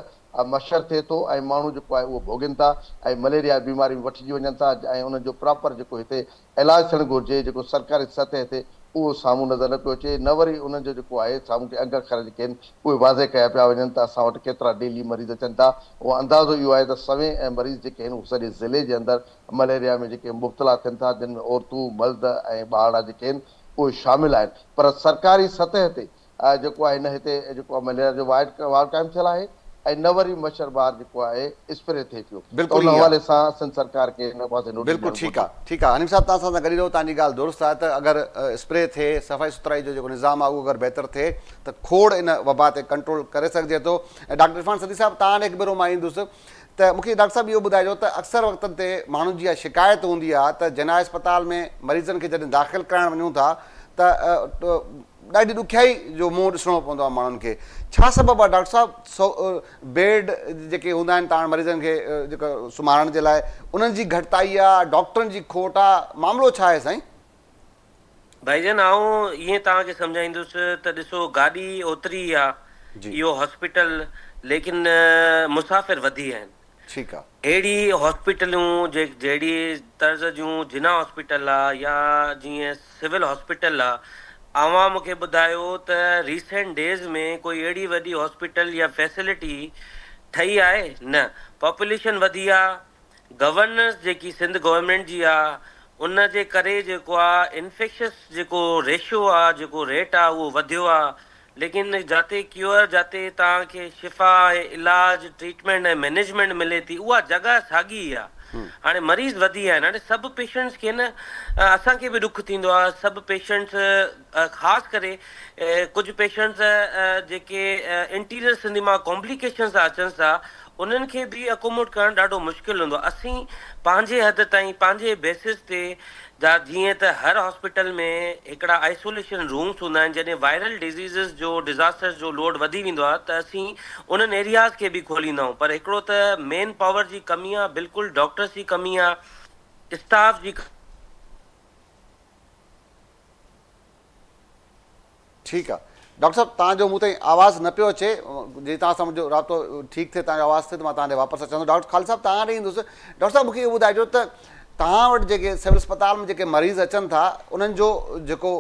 مڇر ٿئي ٿو ۽ ماڻهو جيڪو آهي اهو ڀوڳين ٿا ۽ مليريا جي بيماري ۾ وٺجي وڃن ٿا ۽ انهن جو پراپر جيڪو هتي علاج ٿيڻ گهرجي جيڪو سرڪاري سطح تي اهو سامهون نظر نه پيو اچي نه وري انهن جو جيڪو آهي سامهون ڪي انگ اکر جيڪي آهن اهي واضح ڪيا پيا وڃن ته اسان وٽ ڪيترا ڊيلي مريض اچن ٿا اهو اندازو اهو آهي ته سوين مريض جيڪي آهن اهي سڄي ضلعي جي اندر مليريا ۾ جيڪي مبتلا ٿين ٿا جن ۾ عورتون، مرد ۽ ٻارڙا جيڪي آهن اهي شامل آهن پر سرڪاري سطح تي جيڪو آهي نه هتي جيڪو آهي مليريا جو وارڊ قائم ٿيل آهي ۽ نه وري مڇر مار جيڪو آهي اسپري ٿئي پيو ته ان حوالي سان سنڌ سرڪار کي ان پاسي نوٽيس بلڪل ڏيڻ ٺيڪ گهرجي. آهي ٺيڪ آهي حنيف صاحب توهان سان گڏ ئي رهو توهان جي ڳالهه درست آهي ته اگر اسپري ٿئي صفائي سٿرائي جو جيڪو نظام آهي اهو اگر بهتر ٿئي ته کوڙ ان وبا تي ڪنٽرول ڪري سگهجي ٿو ۽ ڊاڪٽر عرفان صديق صاحب توهان ڏي هڪ ڀيرو مان ايندس ته مون کي ڊاڪٽر صاحب اهو ٻڌائجو ته اڪثر وقتن تي ماڻهن جي اها شڪايت هوندي آهي ته جناح اسپتال ۾ مريضن کي جڏهن داخل ڪرائڻ وڃون ٿا ته ڏاڍي ڏکيائي جو منهن ڏسڻو پوندو آهي ماڻهن کي ڇا سبب آهي ڊاڪٽر صاحب سو بيڊ جيڪي هوندا آهن تاڻ مريضن کي جيڪو سمهارڻ جي لاء انهن جي گهٽتائي آهي ڊاڪٽرن جي کوٽ آهي معاملو ڇا آهي سائين؟ ڀائي جان آئون ائين توهان کي سمجهائيندس ته ڏسو گاڏي اوتري ئي آ اهو هاسپيٽل ليڪن مسافر وڌي آهن. ٺيڪ آ. اهڙي هاسپيٽلون جهڙي طرز جون جناح هاسپيٽل آ يا جيئن سول هاسپيٽل آ اوهان مون کي ٻڌايو ته ريسينٽ ڊيز ۾ ڪوئي اهڙي وڏي هاسپيٽل يا فيسلٽي ٺهي آهي نه پاپوليشن وڌي آ گورننس جيڪي سنڌ گورنمينٽ جي آ ان جي ڪري جيڪو آ انفيڪشس جيڪو ريشو آ جيڪو ريٽ آ اهو وڌيو آ ليڪن جاتي ڪيور جاتي توهان کي شفا ۽ علاج ٽريٽمينٽ ۽ مئنيجمينٽ ملي ٿي اها جڳهه ساڳي ئي آ هاڻي مريض وڌي ويا آهن هاڻي سڀ پيشنٽس کي نه اسان کي به ڏک ٿيندو آ سڀ پيشنٽس خاص ڪري ڪجهه پيشنٽس جيڪي انٽيريئر سنڌ مان ڪامپليڪيشنس سان اچن ٿا انهن کي به اڪوموڊ ڪرڻ ڏاڍو مشڪل هوندو آ اسين پنهنجي حد تائين پنهنجي بيسس تي جا جيئن ته هر هاسپيٽل ۾ هڪڙا آئسوليشن رومس هوندا آهن جڏهن وائرل ڊزيزز جو ڊزاسٽرز جو لوڊ وڌي ويندو آهي ته اسين انهن ايرياز کي به کوليندا آهيون پر هڪڙو ته مين پاور جي ڪمي آهي بلڪل ڊاڪٽرس جي ڪمي آهي اسٽاف جي ٺيڪ آ ڊاڪٽر صاحب توهان جو مون تائين آواز نه پيو اچي جي توهان سان منهنجو رابطو ٺيڪ ٿئي توهان جو آواز ٿئي ته مان توهان ڏي واپس اچان ٿو ڊاڪٽر خالد صاحب توهان ڏي ايندس ڊاڪٽر صاحب مونکي اهو ٻڌائجو ته توهان وٽ جيڪي سول اسپتال ۾ جيڪي مريض اچن ٿا انهن جو جيڪو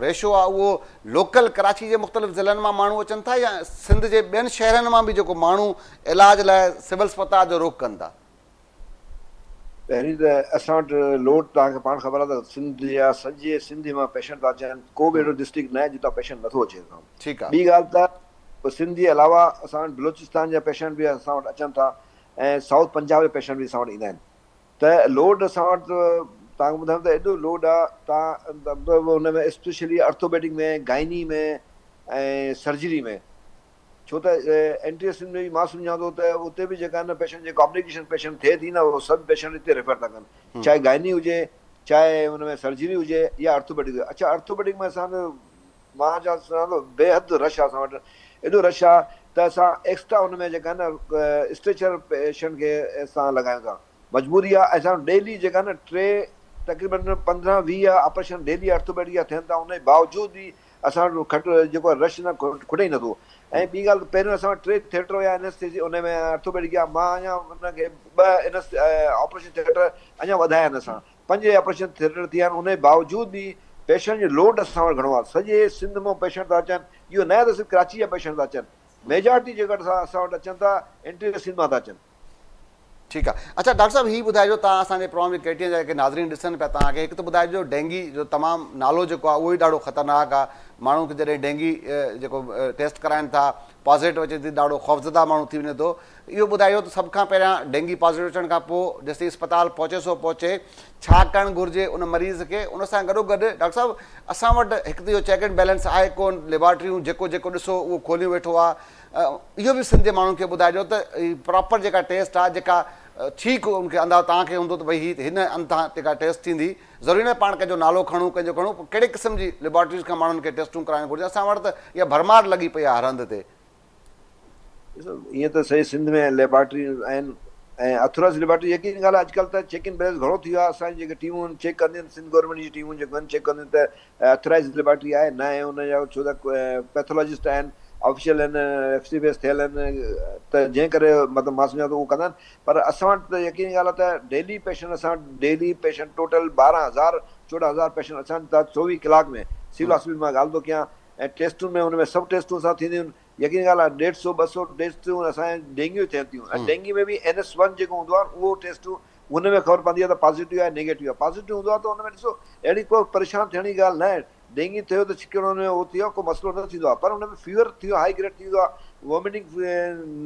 ريشو آ اهو لوڪل ڪراچي جي مختلف ضلعن مان ماڻهو اچن ٿا يا سنڌ جي ٻين شهرن مان به جيڪو ماڻهو علاج لاء سول اسپتال جو رخ ڪن ٿا. پهرين ته اسان وٽ لوڊ توهان کي پاڻ خبر آهي ته سنڌ جا سڄي سنڌ مان پيشنٽ ٿا اچن ڪو به اهڙو ڊسٽرڪٽ ناهي جتان پيشنٽ نٿو اچي اسان وٽ ٺيڪ آ. ٻي ڳالهه ته سنڌ جي علاوه اسان وٽ بلوچستان جا پيشنٽ به اسان وٽ اچن ٿا ۽ سائوٿ پنجاب جا پيشنٽ به اسان وٽ ايندا آهن ته لوڊ اسان وٽ توهان کي ٻڌايان ته ايڏو لوڊ آ توهان ان ۾ اسپيشلي ارٿوپيڊڪ ۾ گائني ۾ ۽ سرجري ۾ ڇو ته اينٽي ايسڊ ۾ به مان سمجهان ٿو ته اتي به جيڪا نه پيشنٽ جي ڪامپليڪيشن پيشنٽ ٿئي ٿي نه اهو سڀ پيشنٽ اتي ريفر ٿا ڪن چاهي گائني هجي چاهي ان ۾ سرجري هجي يا ارٿوپيڊڪ هجي اڇا ارٿوپيڊڪ ۾ اسان مان ڇا سمجهان ٿو بي حد رش آهي اسان وٽ ايڏو رش آهي ته اسان ايڪسٽرا ان ۾ جيڪا نه اسٽريچر پيشنٽ کي اسان لڳايون ٿا مجبوري آهي اسان ڊيلي جيڪا نه ٽي تقريبن 15 20 آپريشن ڊيلي ارٿوپيڊڪ جا ٿين ٿا ان جي باوجود به اسان وٽ کٽ جيڪو آهي رش نه کٽي ئي نٿو ۽ ٻي ڳالهه ته پهريون اسان وٽ ٽي ٿيٽر هيا اينسٿيسي ان ۾ ارٿوپيڊڪ جا مان اڃا ان کي ٻه اينس آپريشن ٿيٽر اڃا وڌايا آهن اسان پنج آپريشن ٿيٽر ٿي ويا آهن ان جي باوجود به پيشنٽ جو لوڊ اسان وٽ گهڻو آهي سڄي سنڌ مان پيشنٽ ٿا اچن اهو نه آهي ته صرف ڪراچي جا پيشنٽ ٿا اچن ميجارٽي جيڪا اسان وٽ اچن ٿا انٽيريئر سنڌ مان ٿا اچن. ٺيڪ آ اڇا ڊاڪٽر صاحب هي ٻڌائجو توهان اسان جي پروگرام جي ڪي ٽي اين جا جيڪي ناظرين ڏسن پيا توهان کي هڪ ته ٻڌائجو ڊينگي جو تمام نالو جيڪو آ اهو ئي ڏاڍو خطرناڪ آ ماڻهو کي جڏهن ڊينگي جيڪو ٽيسٽ ڪرائن ٿا پازيٽو اچي ٿي ڏاڍو خوفزده ماڻهو ٿي وڃي ٿو اهو ٻڌائجو ته سڀ کان پهريان ڊينگي پازيٽو اچڻ کان پوء جيستائين اسپتال پهچي سو پهچي ڇا ڪرڻ گهرجي ان مريض کي ان سان گڏو گڏ ڊاڪٽر صاحب اسان وٽ هڪ ته اهو چيڪ اينڊ بيلنس آهي ڪون ليبارٽريون جيڪو جيڪو ڏسو اهو کوليون ويٺو آ اهو به سنڌ جي ماڻهن کي ٻڌائجو ته پراپر جيڪا ٽيسٽ آهي جيڪا ٺيڪ ان کي اندازو توهان کي هوندو ته ڀئي هي هن هنڌان جيڪا ٽيسٽ ٿيندي ضروري ناهي پاڻ ڪنهن جو نالو کڻون ڪنهن جو کڻون ڪهڙي قسم جي ليبارٽريز کان ماڻهن کي ٽيسٽون ڪرائڻ گهرجن اسان وٽ ته اها ڀرمار لڳي پئي آهي هر هنڌ تي. ڏسو ائين ته سڄي سنڌ ۾ ليبارٽريون آهن ۽ اٿورائيز ليبارٽري يقيني ڳالهه آهي اڄڪلهه ته چيڪ اينڊ بيلنس گهڻو ٿي ويو آهي اسان جي جيڪي ٽيمون آهن چيڪ ڪنديون آهن سنڌ گورنمينٽ جي ٽيمون جيڪو آهن چيڪ ڪنديون ته اٿرائيز ليبارٽري آهي نه آهي ان جا ڇو ته پيٿالاجسٽ آهن آفيشل آهن ايف سي بي ايس ٿيل آهن ته جنهن ڪري مطلب مان سمجهان ٿو اهو ڪندا آهن پر اسان وٽ ته يقيني ڳالهه آهي ته ڊيلي پيشنٽ اسان وٽ ڊيلي پيشنٽ ٽوٽل 12 هزار 14 هزار پيشنٽ اچن ٿا 24 ڪلاڪ ۾ سول هاسپيٽل مان ڳالهه ٿو ڪيان ۽ ٽيسٽن ۾ ان ۾ سڀ ٽيسٽون اسان ٿينديون آهن يقيني ڳالهه آهي ڏيڍ سو ٻه سو ٽيسٽون اسان جي ڊينگيون ٿين ٿيون ۽ ڊينگي ۾ به اين ايس ون جيڪو هوندو آهي اهو ٽيسٽون ان ۾ خبر پوندي آهي ته پازيٽو آهي نيگيٽو آهي پازيٽو هوندو آهي ته ان ۾ ڏسو اهڙي ڪو پريشان ٿيڻ جي ڳالهه نه آهي ڊينگي ٿيو ته ڇڪڻ ان ۾ اهو ٿي ويو ڪو مسئلو نه ٿيندو آهي پر ان ۾ فيور ٿي ويو هائي گريڊ ٿي ويندو آهي وومٽنگ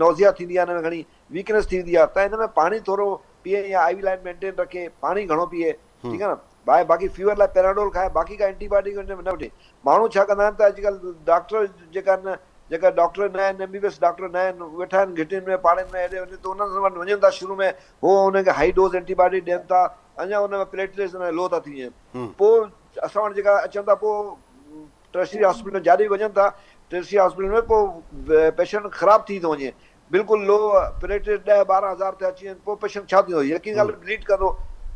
نوزيا ٿيندي آهي ان ۾ گهڻي ويڪنس ٿي ويندي آهي ته ان ۾ پاڻي ٿورو پيئي يا آء وي لائن مينٽين رکي پاڻي گهڻو پيئي ٺيڪ آهي نه باقي باقي فيور لاء پيراڊول کائي باقي ڪا اينٽي بايوٽڪ ان ۾ نه وٺي ماڻهو ڇا ڪندا آهن ته اڄڪلهه ڊاڪٽر جيڪا آهن جيڪا ڊاڪٽر نه آهن M B B S doctor نه آهن ويٺا آهن گهٽين ۾ پاڙن ۾ هيڏي هوڏي ته انهن وٽ وڃن ٿا شروع ۾ هو انهن کي هائي ڊوز اينٽي بايوٽڪ ڏين ٿا اڃا ان ۾ پليٽليٽس ان لو ٿا ٿي وڃن پوء اسان وٽ جيڪا اچن ٿا پوء ٽرشري هاسپيٽل ۾ جاڏي به وڃن ٿا ٽرشري هاسپيٽل ۾ پوء پيشنٽ خراب ٿي ٿو وڃي بلڪل لو پليٽليٽ ڏهه 12 هزار تي اچي وڃن پوء پيشنٽ ڇا ٿيندو يقين ڳالهه بليڊ ڪندو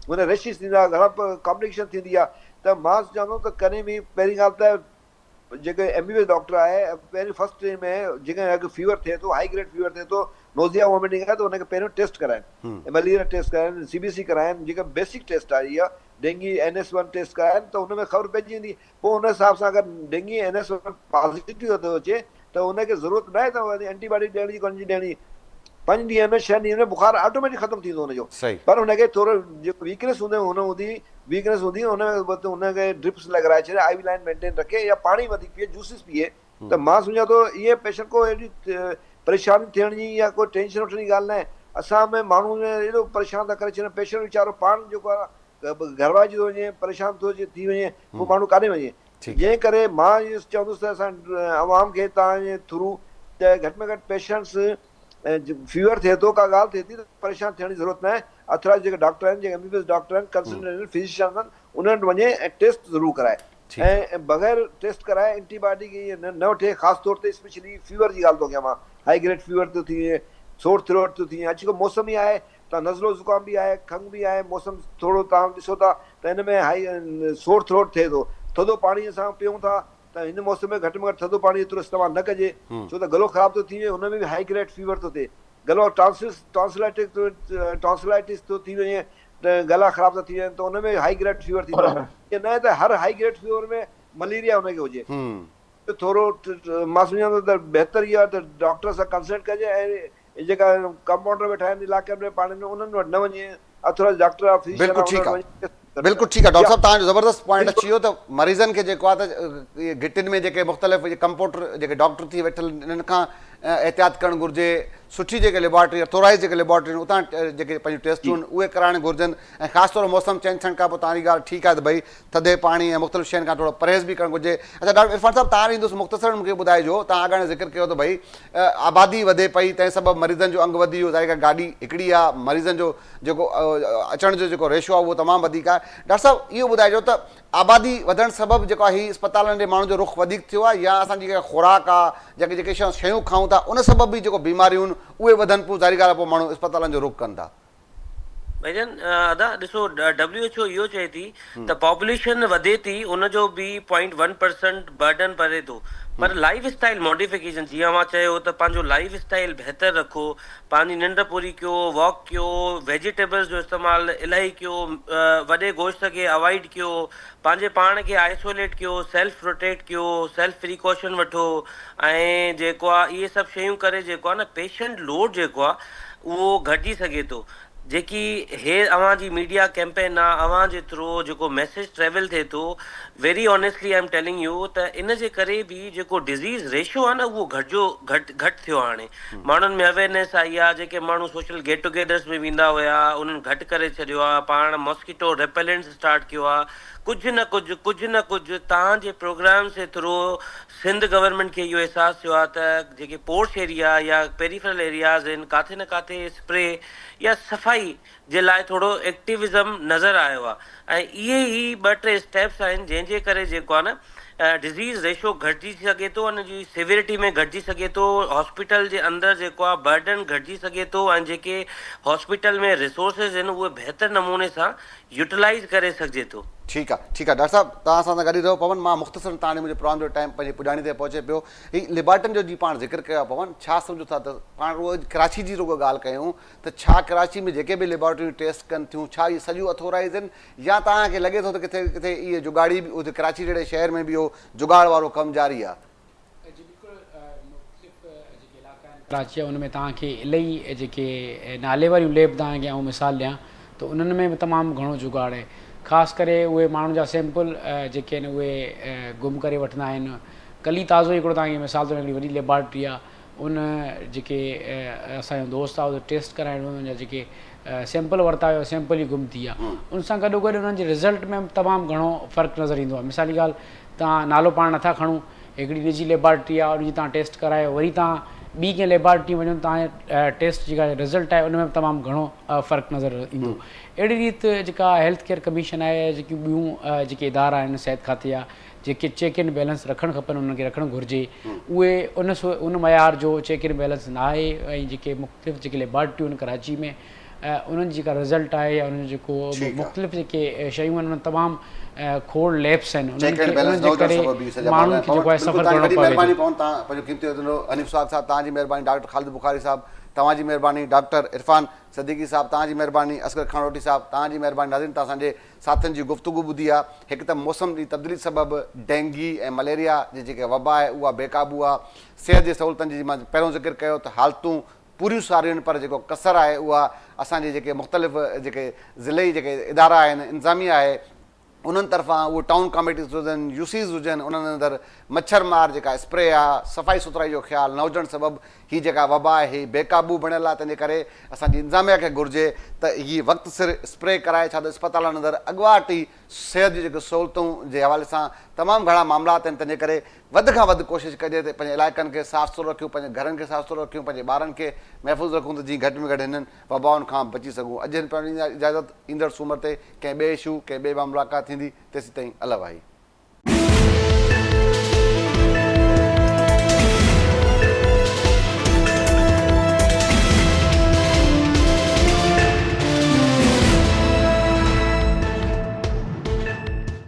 ان ريشز ٿيندا گهڻا ڪامپليڪيشن ٿيندي آهي ته مان چوندم ته ڪڏهن به پهرين ڳالهه ته جيڪي M B B S doctor آهي پهرين فرسٽ ٽيم ۾ جيڪڏهن اڳ فيور ٿئي ٿو هائي گريڊ فيور ٿئي ٿو نوزيا وومٽنگ آهي ته ان کي پهريون ٽيسٽ ڪرائن مليريا ٽيسٽ ڪرائن سي بي سي ڪرائن جيڪا بيسڪ ٽيسٽ آهي اها dengue N S one test ڪرائن ته ان ۾ خبر پئجي ويندي پوء ان حساب سان اگر dengue N S one positive ٿو اچي ته ان کي ضرورت ناهي ته اينٽي باڊي ڏيڻ جي ڪونه ڏيڻي پنج ڏينهن ۾ ڇهن ڏينهن ۾ بخار آٽوميٽڪ ختم ٿيندو ان جو پر ان کي ٿورو جيڪو ويڪنيس هوندي هن هوندي ويڪنيس هوندي ان ان کي ڊرپس لڳرائي ڇڏي آئي وي لائن مينٽين رکي يا پاڻي وڌيڪ پيئي جوسز پيئي ته مان سمجهان ٿو اهي پيشنٽ ڪو ايڏي پريشاني ٿيڻ جي يا ڪو ٽينشن وٺڻ جي ڳالهه ناهي اسان ۾ ماڻهو ايڏو پريشان ٿا ڪري ڇڏن پيشنٽ ويچارو پاڻ جيڪو آهي گهر وائجي ٿو وڃي پريشان ٿو ٿي وڃي پوء ماڻهو ڪاڏي وڃي جنهن ڪري مان اهو چوندس ته اسان عوام کي توهان جي ٿرو ته گهٽ ۾ گهٽ پيشنٽس فيور ٿئي ٿو ڪا ڳالهه ٿئي ٿي ته پريشان ٿيڻ جي ضرورت ناهي اٿرائز جيڪي ڊاڪٽر آهن جيڪي M B B S doctor آهن ڪنسلٽنٽ آهن فزيشنز آهن انهن وٽ وڃي ۽ ٽيسٽ ضرور ڪرائي ۽ بغير ٽيسٽ ڪرائي اينٽي بايوٽڪ ائين نه وٺي خاص طور تي اسپيشلي فيور جي ڳالهه ٿو ڪيان مان هائي گريڊ فيور ٿو ٿي وڃي سور ٿروٽ ٿو ٿي وڃي اڄڪلهه موسم ئي آهي ته نزلو زڪام به آهي، کنگهه به آهي، موسم ٿورو توهان ڏسو ٿا ته هن ۾ هائي سور ٿروٽ ٿئي ٿو. ٿڌو پاڻي اسان پيئون ٿا ته هن موسم ۾ گهٽ ۾ گهٽ ٿڌو پاڻي ايترو استعمال نه ڪجي ڇو ته گلو خراب ٿو ٿي وڃي هن ۾ به هائي گريڊ فيور ٿو ٿئي. گلو ٽانسلس ٽانسلائٽڪ ٽانسلائٽس ٿو ٿي وڃي ته گلا خراب ٿا ٿي وڃن ته ان ۾ به هائي گريڊ فيور ٿيندو آهي. ائين ناهي ته هر هائي گريڊ فيور ۾ مليريا هن کي هجي. ٿورو مان سمجهان ٿو ته بهتر اهو آهي ته ڊاڪٽر سان ڪنسلٽ ڪجي ۽ اهي جيڪا ڪمپائونڊر ويٺا آهن علائقن ۾ پاڙن ۾ انهن وٽ نه وڃي اٿورائيز ڊاڪٽر آ فزيشن آ بلڪل ٺيڪ انهن آ وٽ وڃي ٽيسٽ بلڪل ڪرائي ٺيڪ آ ڊاڪٽر يا صاحب توهان جو زبردست پوائنٽ بلڪل اچي ويو ته مريضن کي جيڪو آ ته اهي گهٽين ۾ جيڪي مختلف ڪمپائونڊر جيڪي ڊاڪٽر ٿي ويٺل انهن کان احتياط ڪرڻ گهرجي سٺي جيڪي ليبارٽري اٿورائيز جيڪي ليبارٽري آهن اتان جيڪي پنهنجون جي ٽيسٽون آهن اهي ڪرائڻ گهرجن ۽ خاص طور موسم چينج ٿيڻ کان پوء توهان جي ڳالهه ٺيڪ آهي ته ڀئي ٿڌي پاڻي ۽ مختلف شين کان ٿورو پرهيز به ڪرڻ گهرجي. اڇا ڊاڪٽر عرفان صاحب توهان ايندس مختصرن مون کي ٻڌائجو توهان اڳاڻي ذڪر ڪيو ته ڀئي آبادي وڌي پئي تنهن سبب مريضن جو انگ وڌي ويو ظاهر ڳالهه گاڏي هڪڙي آهي مريضن جو جيڪو اچڻ جو جيڪو ريشو آهي اهو تمام وڌيڪ آهي ڊاڪٽر صاحب اهو ٻڌائجو ته آبادي وڌڻ سبب جيڪو آهي هي اسپتالن ڏي ماڻهن جو رخ وڌيڪ ٿيو آهي يا اسان جي جيڪا خوراڪ آهي جيڪي جيڪي شيون کائون ٿا ان سبب به جيڪو بيماريون آهن اهي وڌن پيون ظاهري ڳالهه آهي پوء ماڻهو اسپتالن جو رخ ڪن ٿا. ڀائيجان ادا ڏسو ڊبليو ايڇ او اهو چئي ٿي ته پاپوليشن وڌي ٿي ان جو به پوائنٽ ون پرسنٽ برڊن پوي ٿو پر لائيف اسٽائيل ماڊيفڪيشن جيئن اوهان چيو ته پنهنجو لائيف اسٽائيل بهتر رکو پنهنجي ننڊ پوري ڪيو واڪ ڪيو ويجيٽيبلز جو استعمال الاهي ڪيو وڏي گوشت کي اوائڊ ڪيو پنهنجي پاڻ کي آئسوليٽ ڪيو سيلف روٽيٽ ڪيو سيلف پريڪاشن وٺو ۽ جيڪو آ اهي سڀ شيون ڪري جيڪو آ نه پيشنٽ لوڊ جيڪو آ اهو گهٽجي سگهي ٿو. جيڪي هي اوهان جي ميڊيا ڪيمپين آ اوهان جي ٿرو جيڪو ميسيج ٽريول ٿئي ٿو very honestly I am telling you ته ان جي ڪري به جيڪو ڊزيز ريشو آ نه اهو گهٽجو گهٽ گهٽ ٿيو آ هاڻي ماڻهن ۾ اويرنيس آئي آ جيڪي ماڻهو سوشل گيٽ ٽوگيدرس ۾ ويندا هيا انهن گهٽ ڪري ڇڏيو آ پاڻ ماسڪيٽو ريپيلنٽس اسٽارٽ ڪيو آ ڪجهه نه ڪجهه ڪجهه نه ڪجهه توهان جي پروگرامس جي ٿرو سنڌ گورنمينٽ کي اهو احساس ٿيو آهي ته جيڪي پورش ايريا يا پيريفرل ايرياز آهن ڪاٿي نه ڪاٿي اسپري يا صفائي جي لاء ٿورو ايڪٽيوزم نظر آيو آهي ۽ اهي ئي ٻه ٽي اسٽيپس آهن جنهن جي ڪري جيڪو آهي نه ڊزيز ريشو گهٽجي سگهي ٿو ان جي سيويرٽي ۾ گهٽجي سگهي ٿو هاسپيٽل جي اندر جيڪو آهي برڊن گهٽجي سگهي ٿو ۽ جيڪي هاسپيٽل ۾ ريسورسز آهن اهي بهتر نموني سان يوٽيلائيز ڪري سگهجي ٿو. ٺيڪ آ ٺيڪ آ ڊاڪٽر صاحب توهان اسان سان گڏ ئي رهو پون مان مختصرن تان هاڻي منهنجي پروگرام جو ٽائيم پنهنجي پڄاڻي تي پهچي پيو هي ليبارٽن جو جي پاڻ ذڪر ڪيو آ پون ڇا سمجهو ٿا ته پاڻ رڳو ڪراچي جي رڳو ڳالهه ڪيون ته ڇا ڪراچي ۾ جيڪي به ليبارٽريون ٽيسٽ ڪن ٿيون ڇا اهي سڄيون اٿورائيز آهن يا توهان کي لڳي ٿو ته ڪٿي ڪٿي اهي جڳاڙي به اتي ڪراچي جهڙي شهر ۾ به اهو جڳاڙ وارو ڪم جاري آ. جي بلڪل مختلف جيڪي علائقا آهن ڪراچي جا ان ۾ توهان کي الائي جيڪي نالي واريون ليب توهان کي آئون مثال ڏيان ته انهن ۾ به تمام گهڻو جڳاڙ آهي خاص ڪري اهي ماڻهن جا سيمپل جيڪي آهن اهي گم ڪري وٺندا آهن ڪل ئي تازو هڪڙو توهان کي مثال ٿو ڏيان هڪڙي وڏي ليبارٽري آهي ان جيڪي اسان جو دوست آهي اتي ٽيسٽ ڪرائڻ ويو ان جا جيڪي سيمپل ورتا ويا سيمپل ئي گم ٿي ويا ان سان گڏو گڏ انهن جي رزلٽ ۾ به تمام گهڻو فرق نظر ايندو آهي مثال جي ڳالهه توهان نالو پاڻ نٿا کڻون هڪڙي نجي ليبارٽري آهي ان جي توهان ٽيسٽ ڪرايو وري توهان ٻي ڪنهن ليبارٽري وڃو توهان جي ٽيسٽ جيڪا رزلٽ آهي ان ۾ به تمام گهڻو فرق نظر ايندو اهڙي ريت جيڪا هيلٿ ڪيئر ڪميشن آهي جيڪيون ٻيون جيڪي ادارا آهن صحت کاتي جا جيڪي چيڪ اينڊ بيلنس رکڻ کپن انهن کي رکڻ گهرجي اهي ان ان معيار جو چيڪ اينڊ بيلنس نه آهي ۽ جيڪي مختلف جيڪي ليبارٽريون آهن ڪراچي ۾ انهن جي جيڪا رزلٽ آهي يا انهن جو جيڪو مختلف جيڪي شيون آهن انهن تمام کوڙ ليپس آهن انهن کي انهن جي ڪري ماڻهن کي جيڪو آهي سفر ڪرڻو پوي مهرباني پون تان پنهنجو قيمتي وقت ڏنو حنيف سهاڳ صاحب توهان جي مهرباني ڊاڪٽر خالد بخاري صاحب توهان جي مهرباني ڊاڪٽر عرفان صديقي صاحب توهان جي مهرباني اصغر کاڻوٽي صاحب توهان جي مهرباني ناظرين توهان اسان جي ساٿين جي گفتگو ٻڌي آهي هڪ ته موسم جي تبديلي سبب ڊينگي ۽ مليريا جي جيڪي وبا آهي اها بي قابو آهي صحت جي سهولتن جي مان پهريون ذڪر ڪيو ته حالتون پوريون ساريون آهن پر جيڪو ڪسر آهي اها اسان جي جيڪي مختلف جيڪي ضلعي جيڪي ادارا آهن انتظاميه آهي انهن طرفان اهي ٽائون ڪاميٽيز هجن يو سيز هجن انهن اندر مڇر مار جيڪا اسپري آهي صفائي سٿرائي جو خيال نه هجڻ سبب هي جيڪا وبا آهي هي بي قابو بڻيل آهي تنهنجي ڪري اسان جي انتظاميه کي گهرجي ته هي وقت سر اسپري ڪرائي ڇا ته اسپتالن اندر اڳواٽ ئي صحت جون جيڪي سهولتون جي حوالي سان تمام گهڻا معاملات آهن تنهنجي ڪري وڌ کان وڌ ڪوشش ڪجي ته پنهنجي علائقن کي صاف سٿرو رکيون پنهنجي گهرن کي صاف سٿرو رکيون پنهنجي ٻارن کي محفوظ رکون ته جيئن گهٽ ۾ گهٽ هنن وبائن کان بچي سگهون اڄ هن پيغام ڏيندا اجازت ايندڙ سومر تي ڪنهن ٻئي اشو ڪنهن ٻئي مان ملاقات ٿيندي تيسين تائين الله واهي.